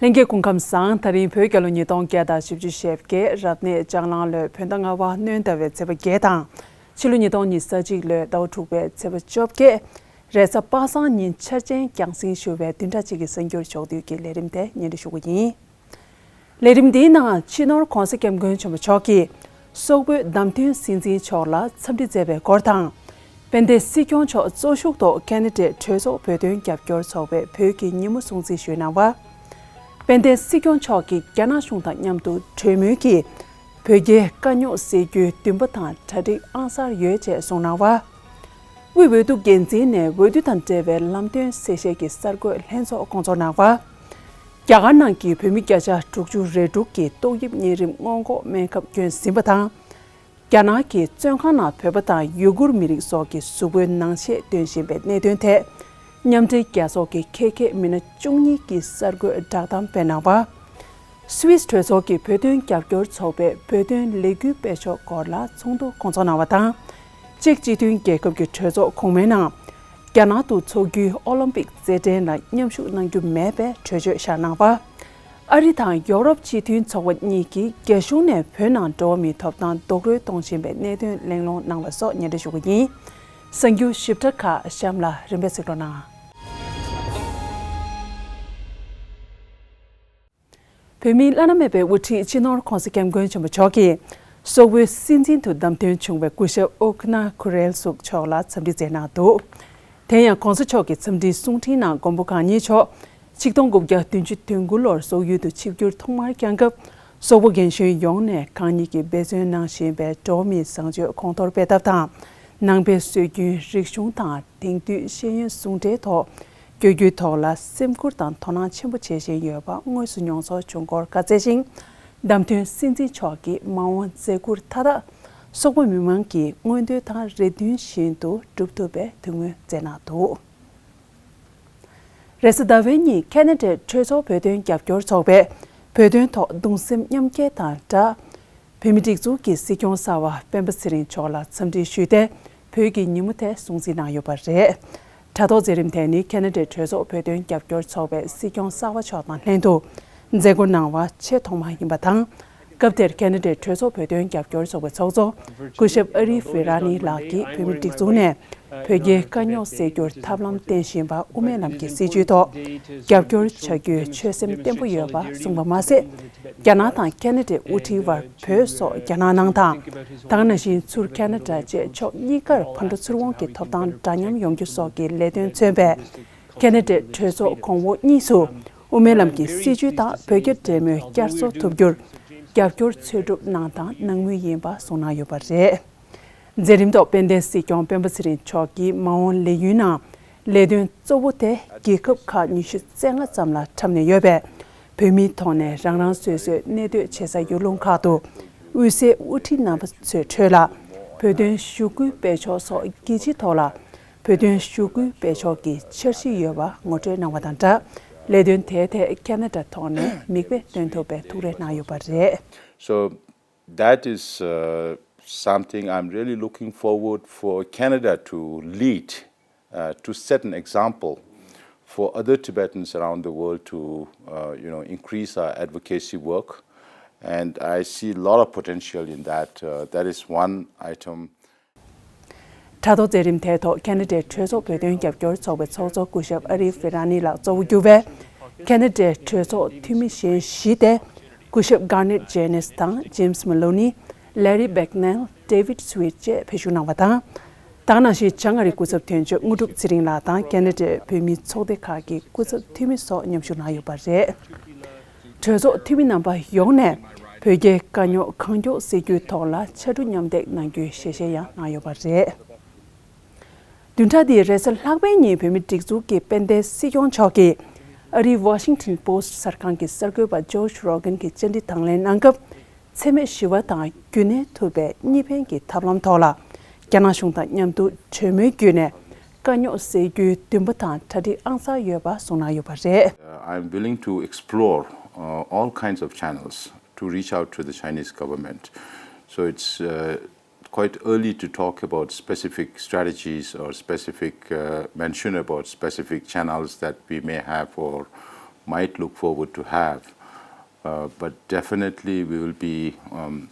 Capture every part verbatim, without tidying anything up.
ལྷན་རྒྱས་སྐུ་ཁམས་བཟང་། ད་རིང་བོད་རྒྱལ་ལོ་ཉིས་སྟོང་བརྒྱ་དང་བཞི་བཅུ་ཞེ་བརྒྱད། རབ་གནས་ལྕགས་གླང་ལོའི་བོད་ཟླ་ལྔ་པ་སྣྲོན་ཟླ་བའི་ཚེས་པ་བརྒྱད་དང་། ཕྱི་ལོ་ཉིས་སྟོང་ཉི་ཤུ་རྩ་གཅིག་ལོའི་ཟླ་བ་དྲུག་པའི་ཚེས་པ་བཅོ་བརྒྱད། རེས་གཟའ་པ་སངས་ཉིན་འཆར་ཅན་རྒྱང་སྲིང་ཞུ་བའི་བདུན་ཕྲག་གཅིག་གི་གསར་འགྱུར་ཕྱོགས་བསྡུས་ཀྱི་ལས་རིམ་དེ་སྙན་སྒྲོན་ཞུ་གི་ཡིན། ལས་རིམ་འདིའི་ནང་སྤྱི་ནོར་༧གོང་ས་༧སྐྱབས་མགོན་ཆེན་པོ་མཆོག་གིས་སོག་པོའི་བདམས་ཐོན་སྲིད་འཛིན་མཆོག་ལ་འཚམས་འདྲི་མཛད་པའི་སྐོར་དང་། དཔལ་ལྡན་སྲིད་སྐྱོང་མཆོག་གཙོ་བཞུགས་ཐོག་ཁ་ན་ཌའི་གྲོས་ཚོགས་བོད་དོན་རྒྱབ་སྐྱོར་ཚོགས་པའི་བོད་ཀྱི་ཉིན་མོ་སྲུང་བརྩི་ཞུས་གནང་བ། དཔལ་ལྡན་སྲིད་སྐྱོང་མཆོག་གིས་རྒྱ་ནག་གཞུང་དང་མཉམ་དུ་གྲོས་མོལ་གྱིས་བོད་རྒྱའི་དཀའ་རྙོག་སེལ་རྒྱུའི་འདུན་པ་དང་གྲ་སྒྲིག་ཨང་གསར་ཡོད་ཅེས་གསུངས་གནང་བ། དབུས་འོས་བསྡུ་འགན་འཛིན་ནས་འོས་བསྡུ་དང་འབྲེལ་བའི་ལམ་སྟོན་གསལ་བཤད་ཀྱི་གསར་འགོད་ལྷན་ཚོགས་སྐོང་ཚོགས་གནང་བ། རྒྱ་གར་ནང་གི་བོད་མི་བརྒྱ་ཆ་དྲུག་ཅུ་རེ་དྲུག་གིས་ཏོག་དབྱིབས་གཉན་རིམས་སྔོན་འགོག་སྨན་ཁབ་སྐྱོན་ཟིན་པ་དང་། རྒྱ་ནག་གི་བཙོན་ཁང་ནང་བོད་པ་དང་ཡུ་གུར་མི་རིགས་སོགས་ཀྱི་གཟུགས་པོའི་ནང་ཆས་སྟོན་བཞིན་པའི་གནད་དོན་ཐད། མཉམ་འབྲེལ་རྒྱལ་ཚོགས་ཀྱི་ཁེ་ཁེ་མི་སྣ་བཅུ་གཉིས་ཀྱིས་གསར་འགོད་བསྒྲགས་གཏམ་སྤེལ་གནང་བ། སུད་སི་གྲོས་ཚོགས་ཀྱི་བོད་དོན་རྒྱབ་སྐྱོར་ཚོགས་པའི་བོད་དོན་ལས་འགུལ་སྤེལ་ཕྱོགས་སྐོར་ལ་ཚོགས་འདུ་སྐོང་ཚོགས་གནང་བ་དང་། ཅེཀ་སྤྱི་མཐུན་རྒྱལ་ཁབ་ཀྱི་གྲོས་ཚོགས་གོང་མའི་ནང་། རྒྱ་ནག་ཏུ་འཚོགས་རྒྱུའི་ཨོ་ལིམ་པིག་རྩེད་འགྲན་ལ་མཉམ་ཞུགས་གནང་རྒྱུ་མེད་པའི་གྲོས་ཆོད་བཞག་གནང་བ། ཨ་རི་དང་ཡོ་རོབ་སྤྱི་མཐུན་ཚོགས་པ་གཉིས་ཀྱིས་རྒྱ་གཞུང་ནས་བོད་ནང་འགྲོ་བ་མིའི་ཐོབ་ཐང་རྡོག་རོལ་གཏོང་བཞིན་པའི་གནད་དོན་གླེང་སློང་གནང་བ་སོགས་སྙན་སྒྲོན་ཞུ་གི་ཡིན། གསར་འགྱུར་ཞིབ་ཕྲ་ཁག་གཤམ་ལ་རིམ་པས་གཟིགས་རོགས་གནང་། བོད་མིའི་བླ་ན་མེད་པའི་དབུ་ཁྲིད་སྤྱི་ནོར་༧གོང་ས་༧སྐྱབས་མགོན་ཆེན་པོ་མཆོག་གིས་སོག་པོའི་སྲིད་འཛིན་དུ་བདམས་ཐོན་བྱུང་བའི་སྐུ་ཞབས་ཨོ་ཁུ་ན་ཁུ་རེལ་སུག་མཆོག་ལ་འཚམས་འདྲི་མཛད་གནང་འདུག་དེ་ཡང་༧གོང་ས་མཆོག་གི་འཚམས་འདྲིའི་གསུང་འཕྲིན་ནང་མགོན་པོ་གང་ཉིད་མཆོག་ཆིག་སྟོང་དགུ་བརྒྱ་བདུན་ཅུ་དོན་དགུ་ལོར་སོག་ཡུལ་དུ་ཆིབས་བསྒྱུར་ཐོག་མར་བསྐྱངས་སྐབས། སོག་པོ་རྒན་གཞོན་ཡོངས་ནས་གང་ཉིད་ཀྱིས་འབད་བརྩོན་གནང་བཞིན་པའི་འགྲོ་བ་མིའི་བཟང་སྤྱོད་གོང་མཐོར་སྤེལ་ཐབས་དང་། ནང་པའི་སྲོལ་རྒྱུན་རིག་གཞུང་དང་དེང་དུས་ཤེས་ཡོན་ཟུང་འབྲེལ་ཐོག་བསྐྱོད་རྒྱུའི་ཐོག་ལ་སེམས་ཁུར་དང་དོ་སྣང་ཆེན་པོ་བྱེད་བཞིན་ཡོད་པ་དངོས་སུ་མྱོང་ཚོར་བྱུང་སྐོར་བཀའ་སྩལ་ཞིང་། བདམས་ཐོན་སྲིད་འཛིན་མཆོག་གིས་མ་འོངས་མཛད་ཁུར་མཐའ་དག་སོག་པོ་མི་མང་གི་མངོན་འདོད་དང་རེ་འདུན་བཞིན་དུ་འགྲུབ་ཐུབ་པའི་ཐུགས་སྨོན་མཛད་གནང་འདུག་རེས་གཟའ་ཟླ་བའི་ཉིན་ཁ་ན་ཌའི་གྲོས་ཚོགས་བོད་དོན་རྒྱབ་སྐྱོར་ཚོགས་པས་བོད་དོན་ཐོག་གདུང་སེམས་མཉམ་སྐྱེད་དང་སྦྲགས། བོད་མིའི་སྒྲིག་འཛུགས་ཀྱི་སྲིད་སྐྱོང་གསར་པ་སྤེན་པ་ཚེ་རིང་མཆོག་ལ་འཚམས་འདྲི་ཞུས་ཏེ། བོད་ཀྱི་ཉིན་མོ་དེ་སྲུང་བརྩི་གནང་ཡོད་པ་རེད། དྲ་ཐོག་མཛད་རིམ་དེ་ནི་ཁ་ན་ཌའི་གྲོས་ཚོགས་བོད་དོན་རྒྱབ་སྐྱོར་ཚོགས་པའི་སྲིད་སྐྱོང་གསར་པ་མཆོག་དང་ལྷན་དུ་མཛད་སྒོ་གནང་བ་ཆེས་ཐོག་མ་ཡིན་པ་དང་། སྐབས་དེར་ཁ་ན་ཌའི་གྲོས་ཚོགས་བོད་དོན་རྒྱབ་སྐྱོར་ཚོགས་པའི་ཚོགས་གཙོ་སྐུ་ཞབས་ཨ་རི་ཧྥི་ར་ནི་ལགས་ཀྱིས་བོད་མིའི་སྒྲིག་འཛུགས་ནས་བོད་རྒྱའི་དཀའ་རྙོག་སེལ་རྒྱུར་ཐབས་ལམ་བསྟེན་བཞིན་པ་དབུ་མའི་ལམ་གྱི་སྲིད་བྱུས་ཐོག་རྒྱབ་སྐྱོར་བྱ་རྒྱུའི་ཆོད་སེམས་བརྟན་པོ་ཡོད་པ་གསུངས་པ་མ་ཟད། རྒྱ་ནག་དང་ཁ་ན་ཌའི་དབུ་ཁྲིད་བར་བོད་སོགས་རྒྱ་ནག་ནང་དང་། ད་ག་ནང་བཞིན་ཚུར་ཁ་ན་ཌ་བཅས་ཕྱོགས་གཉིས་ཀར་ཕར་འགྲོ་ཚུར་འོང་གི་ཐོབ་ཐང་འདྲ་མཉམ་ཡོང་རྒྱུ་སོགས་ཀྱི་ལས་དོན་མཚོན་པའི་ཁ་ན་ཌའི་གྲོས་ཚོགས་གོང་འོག་གཉིས་སུ་དབུ་མའི་ལམ་གྱི་སྲིད་བྱུས་དང་བོད་རྒྱ་འབྲེལ་མོལ་བསྐྱར་གསོ་ཐུབ་རྒྱུར་རྒྱབ་སྐྱོར་འཚོལ་སྒྲུབ་གནང་དང་གནང་མུས་ཡིན་པ་གསུངས་གནང་ཡོད་པ་རེད། མཛད་རིམ་ཐོག་དཔལ་ལྡན་སྲིད་སྐྱོང་སྤེན་པ་ཚེ་རིང་མཆོག་གིས་མ་འོངས་ལས་ཡུན་ནང་ལས་དོན་གཙོ་བོ་དེ་རྒྱལ་ཁབ་ཁག་ཉི་ཤུ་རྩ་ལྔ་ཙམ་ལ་འཁྲབ་ནས་ཡོད་པས། བོད་མིའི་ཐོག་ནས་རང་རང་སོ་སོའི་གནས་སྡོད་བྱེད་ས་ཡུལ་ལུང་ཁག་ཏུ་དབུས་སའི་དབུ་ཁྲིད་རྣམ་པ་ཚོའི་ཁྲོད་ལ་བོད་དོན་ཞུ་སྐུལ་སྤེལ་ཕྱོགས་སོགས་རྒྱལ་སྤྱིའི་ཐོག་ལ་བོད་དོན་ཞུ་སྐུལ་སྤེལ་ཕྱོགས་ཀྱི་འཆར་གཞི་ཡོད་པ་ངོ་སྤྲོད་གནང་བ་དང་སྦྲགས། ལས་དོན་དེའི་ཐད་ཁ་ན་ཌ་ཐོག་ནས་མིག་དཔེ་སྟོན་ཐུབ་པའི་ཐུགས་རེ་གནང་ཡོད་པ་རེད། So that is uh, something I'm really looking forward for Canada to lead uh, to set an example for other Tibetans around the world to uh, you know increase our advocacy work, and I see a lot of potential in that. Uh, that is one item. དྲ་ཐོག་མཛད་རིམ་དེའི་ཐོག་ཁ་ན་ཌའི་གྲོས་ཚོགས་བོད་དོན་རྒྱབ་སྐྱོར་ཚོགས་པའི་ཚོགས་གཙོ་སྐུ་ཞབས་ཨ་རི་ཧྥི་ར་ནི་ལགས་གཙོ་བོ་གྱུར་བའི་ཁ་ན་ཌའི་གྲོས་ཚོགས་འཐུས་མི་གཞན་བཞི་སྟེ། སྐུ་ཞབས་Garnet Jenes དང་James Maloney། Larry Bagnall། David Sweet བཅས་ཕེབས་ཞུགས་གནང་བ་དང་། ད་ག་ནང་བཞིན་བྱང་ཨ་རིའི་སྐུ་ཚབ་དོན་གཅོད་དངོས་གྲུབ་ཚེ་རིང་ལགས་དང་ཁ་ན་ཌའི་བོད་མིའི་ཚོགས་སྡེ་ཁག་གི་སྐུ་ཚབ་འཐུས་མི་སོགས་མཉམ་ཞུགས་གནང་ཡོད་པ་རེད། གྲོས་ཚོགས་འཐུས་མི་རྣམ་པ་ཡོངས་ནས་བོད་རྒྱའི་དཀའ་རྙོག་གང་མགྱོགས་སེལ་རྒྱུའི་ཐོག་ལ་ཕྱར་གྲུ་མཉམ་འདེགས་གནང་རྒྱུའི་ཞལ་བཞེས་ཡང་གནང་ཡོད་པ་རེད། བདུན་ཕྲག་འདིའི་རེས་གཟའ་ལྷག་པའི་ཉིན་བོད་མིའི་སྒྲིག་འཛུགས་ཀྱི་དཔལ་ལྡན་སྲིད་སྐྱོང་མཆོག་གིས་ཨ་རིའི་Washington Post གསར་ཁང་གི་གསར་འགོད་པ་Josh Rogin གྱི་བཅར་འདྲི་དང་ལེན་གནང་སྐབས། འཚེ་མེད་ཞི་བ་དང་རྒྱུན་གནས་ཐུབ་པའི་གཉིས་ཕན་གྱི་ཐབས་ལམ་ཐོག་ལ་རྒྱ་ནག་གཞུང་དང་མཉམ་དུ་གྲོས་མོལ་བརྒྱུད་ནས་དཀའ་རྙོག་སེལ་རྒྱུའི་འདུན་པ་དང་གྲ་སྒྲིག་ཨང་གསར་ཡོད་པ་གསུངས་གནང་ཡོད་པ་རེད། Uh, I'm willing to explore uh, all kinds of channels to reach out to the Chinese government. So it's uh, quite early to talk about specific strategies or specific uh, mention about specific channels that we may have for might look forward to have. Uh, but definitely, we will be um,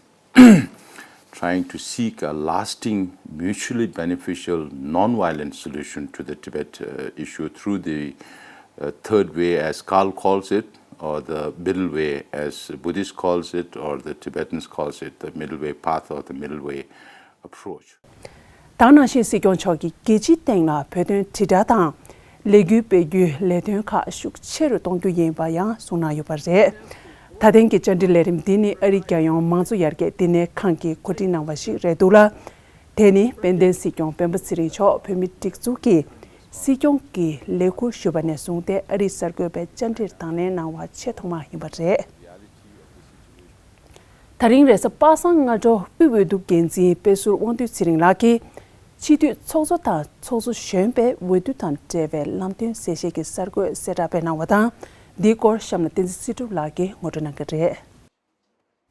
trying to seek a lasting, mutually beneficial, non-violent solution to the Tibet uh, issue through the uh, third way, as Carl calls it, or the middle way, as Buddhist calls it, or the Tibetans calls it, the middle way path or the middle way approach. ད་ནང་བཞིན་སྲིད་སྐྱོང་མཆོག་གིས་རྒྱལ་སྤྱིའི་སྟེང་ལ་བོད་དོན་དྲིལ་བསྒྲགས་དང་། ལས་འགུལ་སྤེལ་རྒྱུའི་ལས་དོན་ཁག་ཤུགས་ཆེ་རུ་གཏོང་རྒྱུ་ཡིན་པ་ཡང་གསུངས་གནང་ཡོད་པ་རེད། ད་ཐེངས་ཀྱི་བཅར་འདྲི་ལས་རིམ་འདི་ནི་ཨ་རིའི་རྒྱལ་ཡོངས་མང་གཙོ་ཡར་རྒྱས་བསྟི་གནས་ཁང་གིས་གོ་སྒྲིག་གནང་བ་ཞིག་རེད་འདུག་ལ། དེ་ནི་དཔལ་ལྡན་སྲིད་སྐྱོང་སྤེན་པ་ཚེ་རིང་མཆོག་བོད་མིའི་སྒྲིག་འཛུགས་ཀྱི་སྲིད་སྐྱོང་གི་ལས་འཁུར་ཞུས་པ་ནས་བཟུང་སྟེ་ཨ་རིའི་གསར་འགོད་པའི་བཅར་འདྲིར་དང་ལེན་གནང་བ་ཆེས་ཐོག་མ་ཡིན་པ་རེད། ད་རིང་རེས་གཟའ་པ་སངས་སྔ་དྲོ་དབུས་འོས་བསྡུ་འགན་འཛིན་དཔལ་ཟུར་དབང་འདུས་ཚེ་རིང་ལགས་ཀྱིས། སྤྱི་འཐུས་ཚོགས་གཙོ་དང་ཚོགས་གཙོ་གཞོན་པའི་འོས་བསྡུ་དང་འབྲེལ་བའི་ལམ་སྟོན་གསལ་བཤད་ཀྱི་གསར་འགོད་གསལ་བསྒྲགས་སྤེལ་གནང་བ་དང་། འདིའི་སྐོར་གཤམ་ལ་བསྟན་འཛིན་སྲིད་སྒྲུབ་ལགས་ཀྱིས་ངོ་སྤྲོད་གནང་གི་རེད།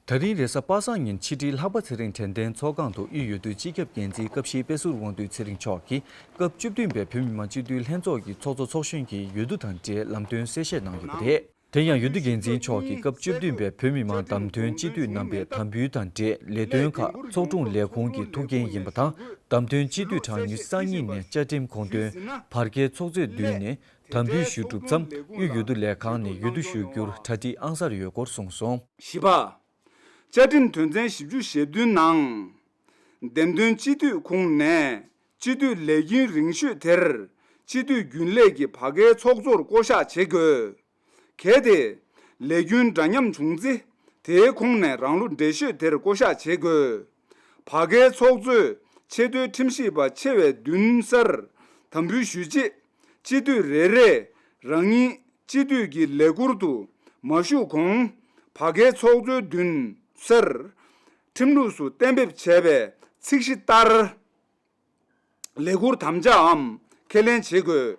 ད་རིང་རེས་གཟའ་པ་སངས་ཉིན་ཕྱི་དྲིལ་ལྷག་པ་ཚེ་རིང་དྲན་རྟེན་ཚོགས་ཁང་དུ་དབུས་འོས་བསྡུ་སྤྱི་ཁྱབ་འགན་འཛིན་སྐབས་བཞིའི་དཔལ་ཟུར་དབང་འདུས་ཚེ་རིང་མཆོག་གིས་སྐབས་བཅུ་བདུན་པའི་བོད་མི་མང་སྤྱི་འཐུས་ལྷན་ཚོགས་ཀྱི་ཚོགས་གཙོ་ཚོགས་གཞོན་གྱི་འོས་བསྡུ་དང་འབྲེལ་ལམ་སྟོན་གསལ་བཤད་གནང་ཡོད་པ་རེད། དེ་ཡང་འོས་བསྡུ་འགན་འཛིན་མཆོག་གིས་སྐབས་བཅུ་བདུན་པའི་བོད་མི་མང་བདམས་ཐོན་སྤྱི་འཐུས་རྣམ་པའི་དམ་འབུལ་དང་འབྲེལ་ལས་དོན་ཁག་ཚོགས་དྲུང་ལས་ཁུངས་ཀྱི་ཐུགས་འགན་ཡིན་པ་དང་། བདམས་ཐོན་སྤྱི་འཐུས་གྲངས་ཉི་ཤུ་རྩ་གཉིས་ནས་བཅའ་ཁྲིམས་དགོངས་དོན་བར་བརྒལ་ཚོགས་གཙོས་བསྡུས་ནས་དམ་འབུལ་ཞུས་གྲུབ་མཚམས་དབུས་འོས་བསྡུ་ལས་ཁང་ནས་འོས་བསྡུ་ཞུ་རྒྱུར་གྲ་སྒྲིག་ཨང་གསར་ཡོད་སྐོར་གསུངས་སོང་། བཞི་པ། བཅའ་ཁྲིམས་དོན་ཚན་བཞི་བཅུ་ཞེ་བདུན་ནང་། འདེམས་ཐོན་སྤྱི་འཐུས་ཁོངས་ནས་སྤྱི་འཐུས་ལས་རྒྱུན་རིང་ཤོས་དེར་སྤྱི་འཐུས་རྒྱུན་ལས་ཀྱི་བར་བརྒལ་ཚོགས་གཙོར་བསྐོ་གཞག་བྱེད་དགོས། གལ་ཏེ་ལས་རྒྱུན་འདྲ་མཉམ་བྱུང་ཚེ་དེའི་ཁོངས་ནས་རང་ལོ་བགྲེས་ཤོས་དེར་བསྐོ་གཞག་བྱེད་དགོས། བར་བརྒལ་ཚོགས་གཙོས་ཆེས་མཐོའི་ཁྲིམས་ཞིབ་པ་ཆེ་བའི་བདུན་སར་དམ་འབུལ་ཞུས་རྗེས། སྤྱི་འཐུས་རེ་རེས་རང་ཉིད་སྤྱི་འཐུས་ཀྱི་ལས་ཁུར་དུ་མ་ཞུགས་གོང་། བར་བརྒལ་ཚོགས་གཙོའི་མདུན་སར་ཁྲིམས་ལུགས་སུ་གཏན་འབེབས་བྱས་པའི་ཚད་གཞི་ལྟར་ལས་ཁུར་དམ་བཅའའམ་ཁས་ལེན་བྱེད་དགོས།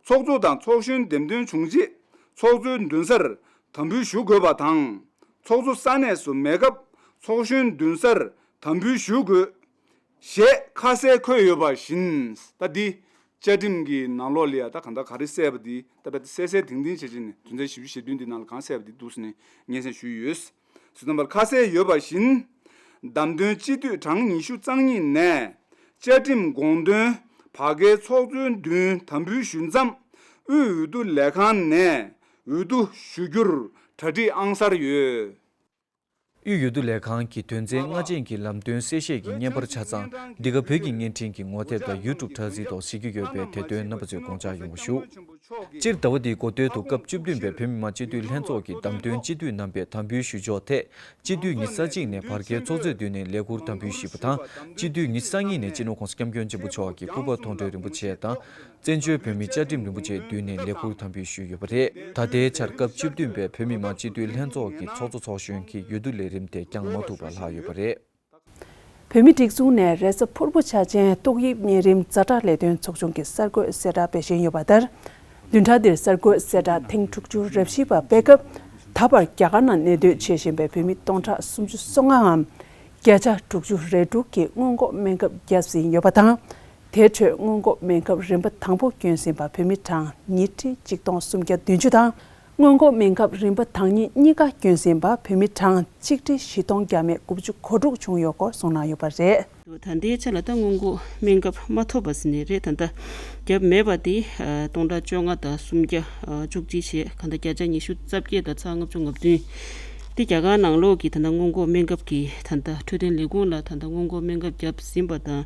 ཚོགས་གཙོ་དང་ཚོགས་གཞོན་འདེམས་ཐོན་བྱུང་རྗེས་ཚོགས་གཙོའི་མདུན་སར་དམ་འབུལ་ཞུ་དགོས་པ་དང་། ཚོགས་གཙོ་ས་གནས་སུ་མེད་སྐབས་ཚོགས་གཞོན་མདུན་སར་དམ་འབུལ་ཞུ་དགོས། ཞེས་ཁ་གསལ་འཁོད་ཡོད་པ་བཞིན། ད་འདི་བཅའ་ཁྲིམས་ཀྱི་ནང་ལོགས་ལ་ཡ་ད་གང་ལྟར་ག་རེ་གསལ་བ་འདི་ད་ད་གསལ་གསལ་ཐིང་ཐིང་བྱས་བྱས་ནས་དོན་ཚན་བཞི་བཅུ་ཞེ་བདུན་འདི་ནང་ལ་གང་གསལ་བ་འདི་འདུག་ཟེར་ནས་སྙན་སེང་ཞུས་ཡོད། སོ་ནམ་པར་ཁ་གསལ་ཡོད་པ་བཞིན། བདམས་ཐོན་སྤྱི་འཐུས་གྲངས་ཉི་ཤུ་རྩ་གཉིས་ནས་བཅའ་ཁྲིམས་དགོངས་དོན་བར་བརྒལ་ཚོགས་གཙོའི་མདུན་དམ་འབུལ་ཞུ་མཚམས་དབུས་འོས་བསྡུ་ལས་ཁང་ནས་འོས་བསྡུ་ཞུ་རྒྱུར་གྲ་སྒྲིག་ཨང་གསར་ཡོད། དབུས་འོས་བསྡུ་ལས་ཁང་གི་དོན་ཚན་ལྔ་ཅན་གྱི་ལམ་སྟོན་གསལ་བཤད་ཀྱི་བརྙན་པར་ཆ་ཚང་འདི་ག་བོད་ཀྱི་བརྙན་འཕྲིན་གྱི་ངོ་དེབ་དང་ཡུ་ཊུབ་དྲ་ཚིགས་ཐོག་གཟིགས་རྒྱུ་ཡོད་པས་དེ་དོན་རྣམ་པ་ཚོས་དགོངས་འཇགས་ཡོང་བ་ཞུ། སྤྱིར་ཟླ་བ་འདིའི་འགོ་སྟོད་དུ་སྐབས་བཅུ་བདུན་པའི་བོད་མི་མང་སྤྱི་འཐུས་ལྷན་ཚོགས་ཀྱི་བདམས་ཐོན་སྤྱི་འཐུས་རྣམ་པས་དམ་འབུལ་ཞུ་ཕྱོགས་ཐད། སྤྱི་འཐུས་ཉི་ཤུ་རྩ་གཅིག་ནས་བར་བརྒལ་ཚོགས་གཙོས་བསྡུས་ནས་ལས་ཁུར་དམ་འབུལ་ཞུས་པ་དང་། སྤྱི་འཐུས་ཉི་ཤུ་རྩ་གཉིས་ནས་སྤྱི་ནོར་༸གོང་ས་༸སྐྱབས་མགོན་ཆེན་པོ་མཆོག་གི་སྐུ་པར་མཐོང་གྲོལ་རིན་པོ་ཆེ་དང་། བཙན་བྱོལ་བོད་མིའི་བཅའ་ཁྲིམས་རིན་པོ་ཆེ་བསྡུས་ནས་ལས་ཁུར་དམ་འབུལ་ཞུས་ཡོད་པ་རེད། ད་ལྟའི་ཆར་སྐབས་བཅུ་བདུན་པའི་བོད་མི་མང་སྤྱི་འཐུས་ལྷན་ཚོགས་ཀྱི་ཚོགས་གཙོ་ཚོགས་གཞོན་གྱི་འོས་བསྡུ་ལས་རིམ་དེ་བསྐྱངས་མ་ཐུབ་པ་ལྷག་ཡོད་པ་རེད། བོད་མིའི་སྒྲིག་འཛུགས་ནས་རེས་གཟའ་ཕུར་བུ་ཆ་ཅན་ཏོག་དབྱིབས་གཉན་རིམས་ཛ་དྲག་ལས་དོན་ཚོགས་ཆུང་གི་གསར་འགོད་གསལ་བསྒྲགས་སྤེལ་བཞིན་ཡོད་པ་ལྟར། བདུན་ཕྲག་འདིར་གསར་འགོད་གསལ་བསྒྲགས་ཐེངས་དྲུག་ཅུ་རེ་བཞི་པ་སྤེལ་སྐབས། ད་བར་རྒྱ་གར་ནང་གནས་སྡོད་བྱེད་བཞིན་པའི་བོད་མི་སྟོང་ཕྲག་སུམ་ཅུ་སོ་ལྔའམ། བརྒྱ་ཆ་དྲུག་ཅུ་རེ་དྲུག་གིས་སྔོན་འགོག་སྨན་ཁབ་བརྒྱབ་ཟིན་ཡོད་པ་དང་། དེའི་ཁྲོད་སྔོན་འགོག་སྨན་ཁབ་རིམ་པ་དང་པོ་གྱོན་ཟིན་པ་བོད་མི་གྲངས་ཉིས་ཁྲི་གཅིག་སྟོང་སུམ་བརྒྱ་བདུན་ཅུ་དང་། སྔོན་འགོག་སྨན་ཁབ་རིམ་པ་དང་ཉིད་གཉིས་ཀ་གྱོན་ཟིན་པ་བོད་མི་གྲངས་གཅིག་ཁྲི་བཞི་སྟོང་བརྒྱ་མེད་དགུ་བཅུ་གོ་དྲུག་བྱུང་ཡོད་སྐོར་གསུངས་གནང་ཡོད་པ་རེད། ད་ལྟའི་ཆ་ལ་ད་སྔོན་འགོག་སྨན་ཁབ་མ་ཐོབ་པ་ཟེར་ནས་རེད། ད་ལྟ་བརྒྱབ་མེད་པ་དེ་སྟོང་ཕྲག་བཅོ་ལྔ་དང་སུམ་བརྒྱ་བཅུ་གཅིག་བྱས། གང་ལྟར་བརྒྱ་ཆ་ཉི་ཤུ་རྩ་བརྒྱད་དང་ཚེག་ལྔ་བཅུ་ང་བདུན། དེ་རྒྱ་གར་ནང་ལོགས་ཀྱི་ད་ལྟ་སྔོན་འགོག་སྨན་ཁབ་ཀྱི་ད་ལྟ་འཕྲོད་བསྟེན་ལས་ཁུངས་ལ་ད་ལྟ་སྔོན་འགོག་སྨན་ཁབ་བརྒྱབ་ཟིན་པ་དང་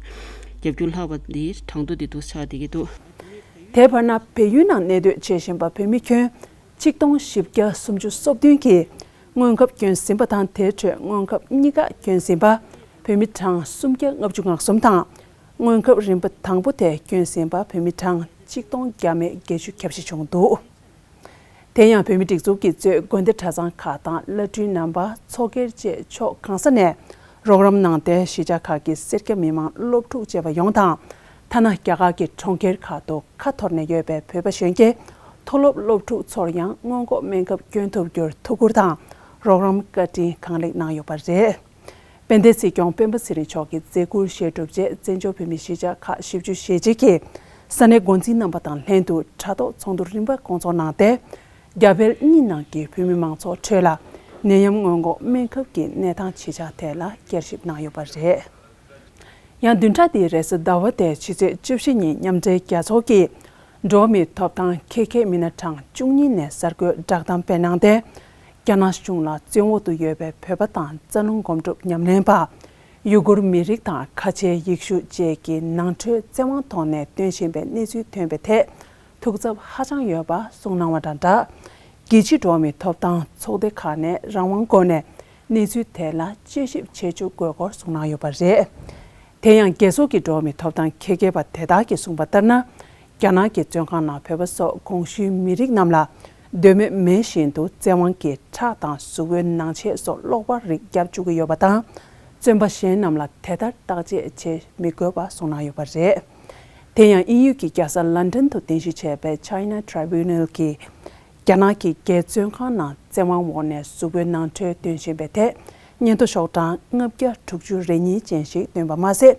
བརྒྱབ་རྒྱུ་ལྷག་པ་དེ་གྲངས་ཐོ་དེ་འདུག་ཆགས་བསྡད་ཀྱི་འདུག་དེ་བར་ན་བལ་ཡུལ་ནང་གནས་སྡོད་བྱེད་བཞིན་པ་བོད་མི་ཁྱོན་ཆིག་སྟོང་བཞི་བརྒྱ་སུམ་ཅུ་སོ་བདུན་གྱིས་སྔོན་ཁབ་གྱོན་ཟིན་པ་དང་། དེའི་ཁྲོད་སྔོན་ཁབ་གཉིས་ཀ་གྱོན་ཟིན་པ་བོད་མི་གྲངས་སུམ་བརྒྱ་ལྔ་བཅུ་ང་གསུམ་དང་། སྔོན་ཁབ་རིམ་པ་དང་པོ་དེ་གྱོན་ཟིན་པ་བོད་མི་གྲངས་ཆིག་སྟོང་བརྒྱ་མེད་བརྒྱད་ཅུ་གྱ་བཞི་བྱུང་འདུག་དེ་ཡང་བོད་མིའི་སྒྲིག་འཛུགས་ཀྱིས་གཙོས་དགོན་སྡེ་གྲྭ་ཚང་ཁག་དང་བླ་སྤྲུལ་རྣམ་པ། ཚོགས་སྒེར་བཅས་ཕྱོགས་གང་ས་ནས་རོགས་རམ་གནང་སྟེ་གཞིས་ཆགས་ཁག་གི་སེར་སྐྱ་མི་མང་སློབ་ཕྲུག་བཅས་པ་ཡོངས་དང་། ཐ་ན་རྒྱ་གར་གྱི་གྲོང་ཁྱེར་ཁག་ཏུ་ཁ་འཐོར་ནས་ཡོད་པའི་བོད་པ་གཞོན་སྐྱེས་མཐོ་སློབ་སློབ་ཕྲུག་ཚོར་ཡང་སྔོན་འགོག་སྨན་ཁབ་གྱོན་ཐུབ་རྒྱུར་ཐུགས་ཁུར་དང་རོགས་རམ་བཀའ་དྲིན་གང་ལེགས་གནང་ཡོད་པ་རེད། དཔལ་ལྡན་སྲིད་སྐྱོང་སྤེན་པ་ཚེ་རིང་མཆོག་གིས་མཛད་ཁུར་བཞེས་གྲུབ་རྗེས། བཙན་བྱོལ་བོད་མིའི་གཞིས་ཆགས་ཁག་བཞི་བཅུ་ཞེ་གཅིག་གི་ས་གནས་འགོ་འཛིན་རྣམ་པ་དང་ལྷན་དུ་དྲ་ཐོག་ཚོགས་འདུ་རིམ་པ་སྐོང་ཚོགས་གནང་སྟེ། རྒྱ་བལ་གཉིས་ནང་གི་བོད་མི་མང་ཚོགས་ཁྲོད་ལ་ནད་ཡམས་སྔོན་འགོག་སྨན་ཁབ་ཀྱི་གནས་སྟངས་ཇི་ཆགས་ཐད་ལ་བསྐྱར་ཞིབ་གནང་ཡོད་པ་རེད། ཡང་བདུན་ཕྲག་འདིའི་རེས་གཟའ་ཟླ་བ་སྟེ་ཕྱི་ཚེས་བཅུ་བཞི་ཉིན་མཉམ་འབྲེལ་རྒྱལ་ཚོགས་ཀྱི་འགྲོ་བ་མིའི་ཐོབ་ཐང་ཁེ་ཁེ་མི་སྣ་གྲངས་བཅུ་གཉིས་ནས་གསར་འགོད་བསྒྲགས་གཏམ་སྤེལ་གནང་སྟེ། རྒྱ་ནག་གཞུང་ལ་བཙན་འོག་ཏུ་ཡོད་པའི་བོད་པ་དང་རྩ་རླུང་སྒོམ་སྒྲུབ་ཉམས་ལེན་པ། ཡུ་གུར་མི་རིགས་དང་ཁ་ཆེའི་ཡེ་ཤུ་བཅས་ཀྱི་ནང་ཁྲོལ་བཙན་དབང་ཐོག་ནས་སྟོན་བཞིན་པའི་གནས་ཚུལ་ཐོན་པའི་ཐད་ཐུགས་འཚབ་ཧ་ཅང་ཡོད་པ་གསུངས་གནང་བ་དང་སྦྲགས། རྒྱལ་སྤྱིའི་འགྲོ་བ་མིའི་ཐོབ་ཐང་ཚོགས་སྡེ་ཁག་ནས་རང་དབང་སྒོ་ནས་གནས་ཚུལ་དེ་ལ་དཔྱད་ཞིབ་བྱེད་བཅུག་དགོས་སྐོར་གསུངས་གནང་ཡོད་པ་རེད། དེ་ཡང་རྒྱལ་ཚོགས་ཀྱི་འགྲོ་བ་མིའི་ཐོབ་ཐང་ཁེ་ཁེ་པ་དེ་དག་གིས་གསུངས་པ་ལྟར་ན། རྒྱ་ནག་གི་བཙོན་ཁང་ནང་བོད་པ་སོགས་གོང་ཞུས་མི་རིགས་རྣམས་ལ་འདོད་མོས་མེད་བཞིན་དུ་བཙན་དབང་གིས་ཁྲག་དང་གཟུགས་པོའི་ནང་ཆས་སོགས་གློག་པར་རིགས་བརྒྱབ་བཅུག་གི་ཡོད་པ་དང་། བཙོན་པ་གཞན་རྣམས་ལ་དེ་ལྟར་བརྟག་དཔྱད་བྱེད་མི་དགོས་པ་གསུངས་གནང་ཡོད་པ་རེད། དེ་ཡང་དབྱིན་ཡུལ་གྱི་རྒྱལ་ས་ལན་ཌན་དུ་རྟེན་གཞི་བྱས་པའི་China Tribunal གྱིས། རྒྱ་ནག་གི་རྒྱལ་བཙོན་ཁང་ནང་བཙན་དབང་འོག་ནས་གཟུགས་པོའི་ནང་ཁྲོལ་སྟོན་བཞིན་པའི་ཐད་སྙན་ཐོ་ཤོག་གྲངས་ལྔ་བརྒྱ་དྲུག་ཅུ་རེ་གཉིས་ཅན་ཞིག་བཏོན་པ་མ་ཟད།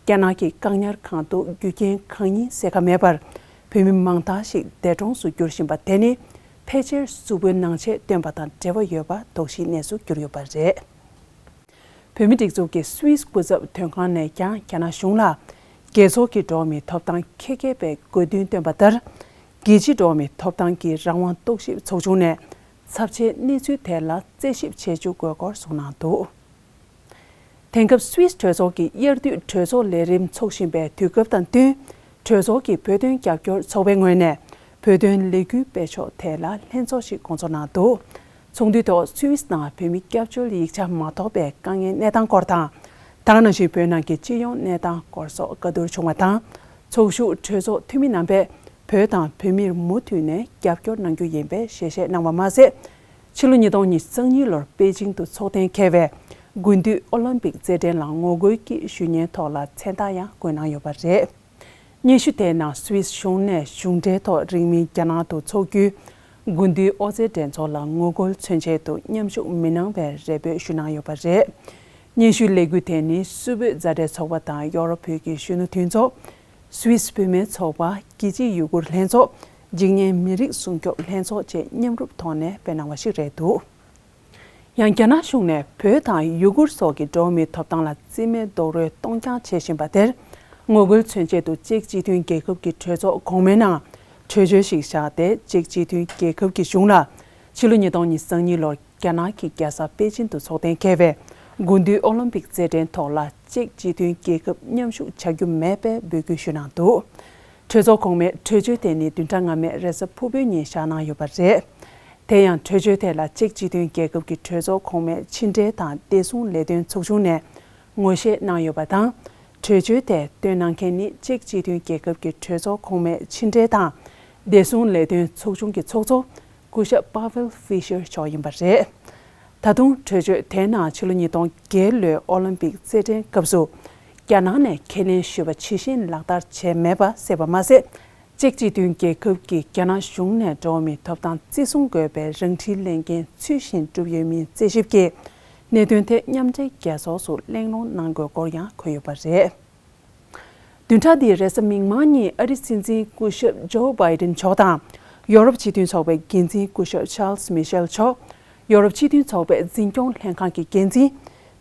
རྒྱ་ནག་གི་བཀག་ཉར་ཁང་དུ་རྒྱུ་རྐྱེན་གང་ཡིན་གསལ་ཁ་མེད་པར་བོད་མི་མང་དག་ཞིག་འདས་གྲོངས་སུ་གྱུར་བཞིན་པ་དེ་ནི་ཕལ་ཆེར་གཟུགས་པོའི་ནང་ཆས་བཏོན་པ་དང་འབྲེལ་བ་ཡོད་པ་དོགས་གཞིའི་གནས་སུ་གྱུར་ཡོད་པ་རེད། བོད་མིའི་སྒྲིག་འཛུགས་ཀྱི་སུད་སི་སྐུ་ཚབ་དོན་ཁང་ནས་ཀྱང་རྒྱ་ནག་གཞུང་ལ་རྒྱལ་ཚོགས་ཀྱི་འགྲོ་བ་མིའི་ཐོབ་ཐང་ཁེ་ཁེ་པའི་དགོས་འདུན་བཏོན་པ་ལྟར། རྒྱལ་སྤྱིའི་འགྲོ་བ་མིའི་ཐོབ་ཐང་གི་རང་དབང་རྟོག་ཞིབ་ཚོགས་ཆུང་ནས་ཚབས་ཆེའི་གནས་ཚུལ་དེ་ལ་རྩད་ཞིབ་བྱེད་བཅུག་དགོས་སྐོར་གསུངས་གནང་འདུག་དེང་སྐབས་སུད་སི་གྲོས་ཚོགས་ཀྱི་དབྱར་དུས་གྲོས་ཚོགས་ལས་རིམ་འཚོགས་བཞིན་པའི་དུས་སྐབས་དང་བསྟུན། གྲོས་ཚོགས་ཀྱི་བོད་དོན་རྒྱབ་སྐྱོར་ཚོགས་པའི་ངོས་ནས་བོད་དོན་ལས་འགུལ་སྤེལ་ཕྱོགས་ཐད་ལ་ལྷན་ཚོགས་ཤིག་སྐོང་ཚོགས་གནང་འདུག་ཚོགས་འདུའི་ཐོག་སུད་སི་ནང་བོད་མི་སྐྱབས་བཅོལ་ཡིག་ཆ་མ་ཐོབ་པའི་དཀའ་ངལ་གནས་སྟངས་སྐོར་དང་། ད་ག་ནང་བཞིན་བོད་ནང་གི་སྤྱི་ཡོངས་གནས་སྟངས་སྐོར་སོགས་བཀའ་བསྡུར་བྱུང་བ་དང་། ཚོགས་ཞུགས་གྲོས་ཚོགས་འཐུས་མི་རྣམ་པས་བོད་དང་བོད་མིར་མུ་མཐུད་ནས་རྒྱབ་སྐྱོར་གནང་རྒྱུ་ཡིན་པའི་ཞལ་བཞེས་གནང་བ་མ་ཟད། ཕྱི་ལོ་ཉིས་སྟོང་ཉི་ཤུ་རྩ་གཉིས་ལོར་པེ་ཅིང་དུ་འཚོགས་གཏན་འཁེལ་བའི་དགུན་དུས་ཨོ་ལིམ་པིག་རྩེད་འགྲན་ལ་ངོ་རྒོལ་གྱི་ཞུ་སྙན་ཐོག་ལ་མཚན་རྟགས་ཡང་བཀོད་གནང་ཡོད་པ་རེད། སྙན་ཞུ་དེའི་ནང་སུད་སི་གཞུང་ནས་གཞུང་འབྲེལ་ཐོག་རིང་མིན་རྒྱ་ནག་ཏུ་འཚོགས་རྒྱུའི་དགུན་དུས་ཨོ་རྩེད་འགྲན་ཚོགས་ལ་ངོ་རྒོལ་མཚོན་ཆེད་དུ་མཉམ་ཞུགས་མི་གནང་བའི་རེ་འབོད་ཞུ་གནང་ཡོད་པ་རེད། སྙན་ཞུའི་ལས་འགུལ་དེ་ནི་སུད་བོད་མཛའ་འབྲེལ་ཚོགས་པ་དང་ཡོ་རོབ་བོད་ཀྱི་གཞོན་ནུ་མཐུན་ཚོགས། སུད་སི་བུད་མེད་ཚོགས་པ། རྒྱལ་སྤྱིའི་ཡུ་གུར་ལྷན་ཚོགས། འཇིགས་ཉེན་མི་རིགས་སྲུང་སྐྱོབ་ལྷན་ཚོགས་བཅས་མཉམ་རུབ་ཐོག་ནས་སྤེལ་གནང་བ་ཞིག་རེད་འདུག་ཡང་རྒྱ་ནག་གཞུང་ནས་བོད་དང་ཡུ་གུར་སོགས་ཀྱི་འགྲོ་བ་མིའི་ཐོབ་ཐང་ལ་རྩིས་མེད་རྡོག་རོལ་གཏོང་རྐྱང་བྱེད་བཞིན་པ་དེར་ངོ་རྒོལ་མཚོན་ཆེད་དུ་ཅེཀ་སྤྱི་མཐུན་རྒྱལ་ཁབ་ཀྱི་གྲོས་ཚོགས་གོང་མའི་ནང་གྲོས་ཆོད་ཞིག་བཞག་སྟེ། ཅེཀ་སྤྱི་མཐུན་རྒྱལ་ཁབ་ཀྱི་གཞུང་ལ་ཕྱི་ལོ་ཉིས་སྟོང་ཉི་ཤུ་རྩ་གཉིས་ལོར་རྒྱ་ནག་གི་རྒྱལ་ས་པེ་ཅིན་དུ་འཚོགས་གཏན་འཁེལ་བའི་དགུན་དུས་ཨོ་ལིམ་པིག་རྩེད་འགྲན་ཐོག་ལ་ཅེཀ་སྤྱི་མཐུན་རྒྱལ་ཁབ་མཉམ་ཞུགས་བྱ་རྒྱུ་མེད་པའི་འབོད་སྐུལ་ཞུས་གནང་འདུག་གྲོས་ཚོགས་གོང་མའི་གྲོས་ཆོད་དེ་ནི་བདུན་ཕྲག་སྔ་མའི་རེས་གཟའ་ཕུར་བུའི་ཉིན་བཞག་གནང་ཡོད་པ་རེད། དེ་ཡང་གྲོས་ཆོད་དེ་ལ་ཅེཀ་སྤྱི་མཐུན་རྒྱལ་ཁབ་ཀྱི་གྲོས་ཚོགས་གོང་མའི་ཕྱི་འབྲེལ་དང་བདེ་སྲུང་ལས་དོན་ཚོགས་ཆུང་ནས་ངོ་ཤེས་གནང་ཡོད་པ་དང་། གྲོས་ཆོད་དེ་བཏོན་གནང་མཁན་ནི་ཅེཀ་སྤྱི་མཐུན་རྒྱལ་ཁབ་ཀྱི་གྲོས་ཚོགས་གོང་མའི་ཕྱི་འབྲེལ་དང་བདེ་སྲུང་ལས་དོན་ཚོགས་ཆུང་གི་ཚོགས་གཙོ་སྐུ་ཞབས་Pavel Fischer མཆོག་ཡིན་པ་རེད། ད་དུང་གྲོས་ཆོད་དེའི་ནང་ཕྱི་ལོ་ཉིས་སྟོང་བརྒྱད་ལོའི་ཨོ་ལིམ་པིག་རྩེད་འགྲན་སྐབས་སུ་རྒྱ་ནག་ནས་ཁས་ལེན་ཞུས་པ་ཇི་བཞིན་ལག་བསྟར་བྱས་མེད་པ་གསལ་བ་མ་ཟད། ཅེཀ་སྤྱི་མཐུན་རྒྱལ་ཁབ་ཀྱིས་རྒྱ་ནག་གཞུང་ནས་འགྲོ་བ་མིའི་ཐོབ་ཐང་བརྩི་སྲུང་དགོས་པའི་རང་འཁྲིའི་ལས་འགན་ཚུལ་བཞིན་བསྒྲུབས་ཡོད་མིན་རྩད་ཞིབ་ཀྱིས་གནད་དོན་དེ་མཉམ་འབྲེལ་རྒྱལ་ཚོགས་སུ་གླེང་སློང་གནང་དགོས་སྐོར་ཡང་འཁོད་ཡོད་པ་རེད། བདུན་ཕྲག་འདིའི་རེས་གཟའ་མིག་དམར་ཉིན་ཨ་རིའི་སྲིད་འཛིན་སྐུ་ཞབས་ཇོ་བྷའི་ཌེན་མཆོག་དང་ཡོ་རོབ་སྤྱི་མཐུན་ཚོགས་པའི་འགན་འཛིན་སྐུ་ཞབས་ཆཱལ་སི་མི་ཤེལ་མཆོག་ཡོ་རོབ་སྤྱི་མཐུན་ཚོགས་པའི་འཛིན་སྐྱོང་ལྷན་ཁང་གི་འགན་འཛིན་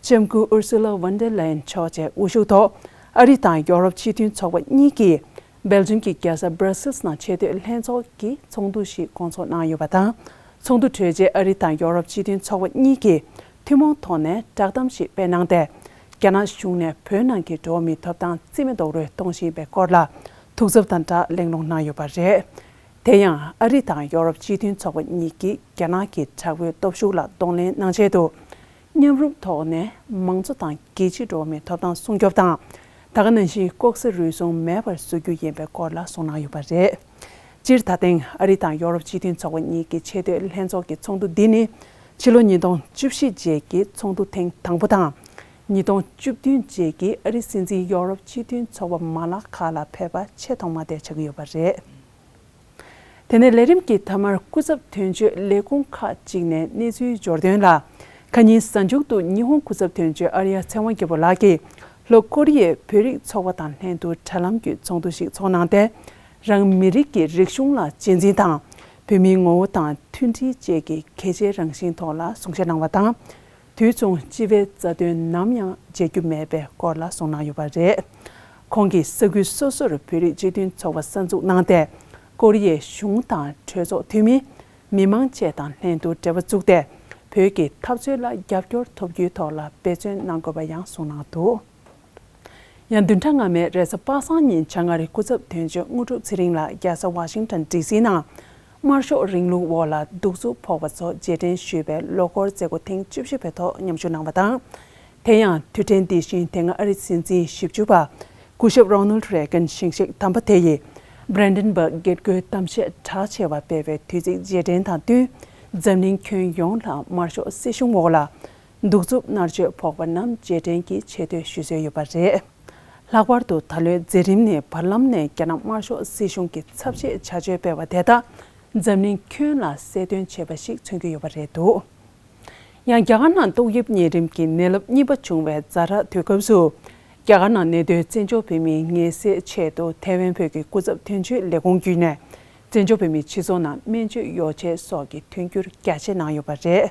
ལྕམ་སྐུ་ཨུར་སུ་ལ་ཝན་ཌེར་ལེ་ཡན་མཆོག་བཅས་དབུ་བཞུགས་ཐོག་ཨ་རི་དང་ཡོ་རོབ་སྤྱི་མཐུན་ཚོགས་པ་གཉིས་ཀྱིས་སྦེལ་ཇམ་གྱི་རྒྱལ་ས་སྦྲ་སིལ་ནང་ཆེས་མཐོའི་ལྷན་ཚོགས་ཀྱི་ཚོགས་འདུ་ཞིག་སྐོང་ཚོགས་གནང་ཡོད་པ་དང་། ཚོགས་འདུ་གྲོལ་རྗེས་ཨ་རི་དང་ཡོ་རོབ་སྤྱི་མཐུན་ཚོགས་པ་གཉིས་ཀྱིས་ཐུན་མོང་ཐོག་ནས་བསྒྲགས་གཏམ་ཞིག་སྤེལ་གནང་སྟེ། རྒྱ་ནག་གཞུང་ནས་བོད་ནང་གི་འགྲོ་བ་མིའི་ཐོབ་ཐང་རྩིས་མེད་རྡོག་རོལ་གཏོང་བཞིན་པའི་སྐོར་ལ་ཐུགས་འཚབ་དང་སྦྲགས་གླེང་སློང་གནང་ཡོད་པ་རེད། དེ་ཡང་ཨ་རི་དང་ཡོ་རོབ་སྤྱི་མཐུན་ཚོགས་པ་གཉིས་ཀྱིས་རྒྱ་ནག་གི་དྲག་པོའི་སྟོབས་ཤུགས་ལ་གདོང་ལེན་གནང་ཆེད་དུ། མཉམ་རུབ་ཐོག་ནས་མང་གཙོ་དང་རྒྱལ་སྤྱིའི་འགྲོ་བ་མིའི་ཐོབ་ཐང་སྲུང་སྐྱོབ་དང་། ད་ག་ནང་བཞིན་ལྐོག་ཟ་རུལ་སུངས་མེད་པར་བཟོ་རྒྱུ་ཡིན་པའི་སྐོར་ལ་གསུངས་གནང་ཡོད་པ་རེད། སྤྱིར་ད་ཐེངས་ཨ་རི་དང་ཡོ་རོབ་སྤྱི་མཐུན་ཚོགས་པ་གཉིས་ཀྱི་ཆེས་མཐོའི་ལྷན་ཚོགས་ཀྱི་ཚོགས་འདུ་འདི་ནི་ཕྱི་ལོ་ཉིས་སྟོང་བཅུ་བཞི་རྗེས་ཀྱི་ཚོགས་འདུ་ཐེངས་དང་པོ་དང་། ཉིས་སྟོང་བཅུ་བདུན་རྗེས་ཀྱི་ཨ་རིའི་སྲིད་འཛིན་ཡོ་རོབ་སྤྱི་མཐུན་ཚོགས་པ་མ་ལག་ཁག་ལ་ཕེབས་པ་ཆེས་ཐོག་མ་དེ་ཆགས་ཀྱི་ཡོད་པ་རེད། དེ་ནས་ལས་རིམ་གྱི་མཐའ་མར་སྐུ་ཚབ་དོན་གཅོད་ལས་ཁུངས་ཁག་ཅིག་ནས་གནས་ཚུལ་འབྱོར་དོན་ལ། ཁ་ཉིན་གཟའ་མཇུག་ཏུ་ཉི་ཧོང་སྐུ་ཚབ་དོན་གཅོད་ཨར་ཡ་ཚེ་དབང་རྒྱལ་པོ་ལགས་ཀྱིས་ལྷོ་ཀོ་རི་ཡའི་བོད་རིགས་ཚོགས་པ་དང་ལྷན་དུ་དྲ་ལམ་བརྒྱུད་ཚོགས་འདུ་ཞིག་ཚོགས་གནང་སྟེ། རང་མི་རིགས་ཀྱི་རིག་གཞུང་ལ་གཅེས་འཛིན་དང་། བོད་མིའི་ངོ་བོ་དང་མཐུན་སྒྲིལ་བཅས་ཀྱི་གལ་ཆེའི་རང་བཞིན་ཐོག་ལ་གསུང་བཤད་གནང་བ་དང་། དུས་མཚུངས་སྤྱི་པའི་རྩ་དོན་ནམ་ཡང་བརྗེད་རྒྱུ་མེད་པའི་སྐོར་ལ་གསུངས་གནང་ཡོད་པ་རེད། ཁོང་གིས་ས་ཁུལ་སོ་སོར་བོད་རིགས་སྤྱི་མཐུན་ཚོགས་པ་གསར་འཛུགས་གནང་སྟེ། ཀོ་རི་ཡའི་གཞུང་དང་གྲོས་ཚོགས་འཐུས་མི། མི་མང་བཅས་དང་ལྷན་དུ་འབྲེལ་བ་བཙུགས་ཏེ། བོད་ཀྱི་འཐབ་རྩོད་ལ་རྒྱབ་སྐྱོར་ཐོབ་རྒྱུའི་ཐོག་ལ་འབད་བརྩོན་གནང་དགོས་པ་ཡང་གསུངས་གནང་འདུག། ཡང་བདུན་ཕྲག་སྔ་མའི་རེས་གཟའ་པ་སངས་ཉིན་བྱང་ཨ་རིའི་སྐུ་ཚབ་དོན་གཅོད་དངོས་གྲུབ་ཚེ་རིང་ལགས་རྒྱལ་ས་ཝ་ཤིང་ཊོན་ཌི་སི་ནང་དམར་ཤོག་རིང་ལུགས་འོག་ལ་གདུག་རྩུབ་ཕོག་པ་ཚོ་རྗེས་དྲན་ཞུས་པའི་ལོ་འཁོར་མཛད་སྒོ་ཐེངས་བཅུ་བཞི་པའི་ཐོག་མཉམ་ཞུགས་གནང་བ་དང་། དེ་ཡང་དུས་དྲན་འདི་བཞིན་དེ་སྔ་ཨ་རིའི་སྲིད་འཛིན་བཞི་བཅུ་པ་སྐུ་ཞབས་རོ་ནལ་རེ་གན་ཞིང་གཤེགས་དམ་པ་དེ་ཡིས་བྷི་རན་ཌན་སྦརག་རྒྱལ་སྒོའི་གཏམ་བཤད་གྲགས་ཆེ་བ་སྤེལ་བའི་དུས་ཚིགས་རྗེས་དྲན་དང་བསྟུན། འཛམ་གླིང་ཁྱོན་ཡོངས་ལ་དམར་ཤོག་སྲིད་གཞུང་འོག་ལ་གདུག་རྩུབ་མནར་གཅོད་ཕོག་པ་རྣམས་རྗེས་དྲན་གྱི་ཆེ་བསྟོད་ཞུ་སྲོལ་ཡོད་པ་རེད། ལྷག་པར་དུ་ད་ལོའི་མཛད་རིམ་ནི་བར་ལམ་ནས་རྒྱ་ནག་དམར་ཤོག་སྲིད་གཞུང་གིས་ཚབས་ཆེའི་བྱ་སྤྱོད་སྤེལ་བ་དེ་དག་འཛམ་གླིང་ཁྱོན་ལ་གསལ་སྟོན་བྱས་པ་ཞིག་མཚོན་གྱི་ཡོད་པ་རེད་འདུག། ཡང་རྒྱ་གར་ནང་ཏོག་དབྱིབས་གཉན་རིམས་ཀྱི་ནད་རླབས་གཉིས་པ་བྱུང་བའི་ཛ་དྲག་དུས་སྐབས་སུ། རྒྱ་གར་ནང་གནས་སྡོད་བཙན་བྱོལ་བོད་མིའི་ངལ་སེལ་ཆེད་དུ་ཐེ་ཝན་བོད་ཀྱི་སྐུ་ཚབ་དོན་གཅོད་ལས་ཁུངས་བརྒྱུད་ནས། བཙན་བྱོལ་བོད་མིའི་སྤྱི་ཚོགས་ནང་སྨན་བཅོས་ཡོ་བྱད་སོགས་ཀྱི་མཐུན་འགྱུར་རྒྱ་ཆེ་གནང་ཡོད་པ་རེད།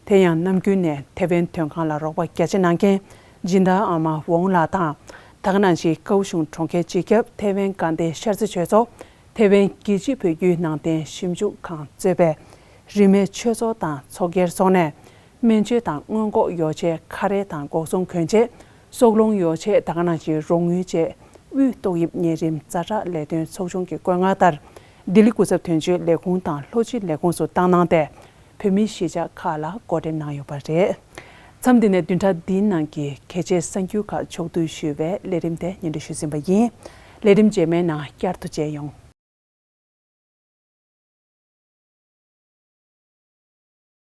དེ་ཡང་ནམ་རྒྱུན་ནས་ཐེ་ཝན་དོན་ཁང་ལ་རོགས་པ་རྒྱ་ཆེ་གནང་མཁན་སྦྱིན་བདག་ཨ་མ་ཝོང་ལགས་དང་། ད་ག་ནང་བཞིན་ཀའོ་ཤུང་གྲོང་ཁྱེར་སྤྱི་ཁྱབ་ཐེ་ཝན་དགའ་ལྡན་ཤར་རྩེ་ཆོས་ཚོགས་ཐེ་ཝན་རྒྱལ་སྤྱིའི་བོད་བརྒྱུད་ནང་བསྟན་ཞིབ་འཇུག་ཁང་གཙོས་པའི་རིས་མེད་ཆོས་ཚོགས་དང་ཚོགས་སྒེར་སོགས་ནས། སྨན་བཅོས་དང་སྔོན་འགོག་ཡོ་བྱད་ཁ་རས་དང་འགོག་སྲུང་གྱོན་ཆས། སྲོག་རླུང་ཡོ་བྱད་ད་ག་ནང་བཞིན་རོགས་དངུལ་བཅས་དབུས་ཏོག་དབྱིབས་གཉན་རིམས་ཛ་དྲག་ལས་དོན་ཚོགས་ཆུང་གི་བཀོད་མངགས་ལྟར། ལྡི་ལི་སྐུ་ཚབ་དོན་གཅོད་ལས་ཁུངས་དང་ལྷོ་སྤྱི་ལས་ཁུངས་སུ་བཏང་གནང་སྟེ། བོད་མིའི་གཞིས་ཆགས་ཁག་ལ་བགོ་འགྲེམས་གནང་ཡོད་པ་རེད། མཚམས་འདི་ནས་བདུན་ཕྲག་འདིའི་ནང་གི་གལ་ཆེའི་གསར་འགྱུར་ཁག་ཕྱོགས་བསྡུས་ཞུས་པའི་ལས་རིམ་དེ་སྙན་སྒྲོན་ཞུས་ཟིན་པ་ཡིན། ལས་རིམ་རྗེས་མའི་ནང་བསྐྱར་དུ་མཇལ་ཡོང་།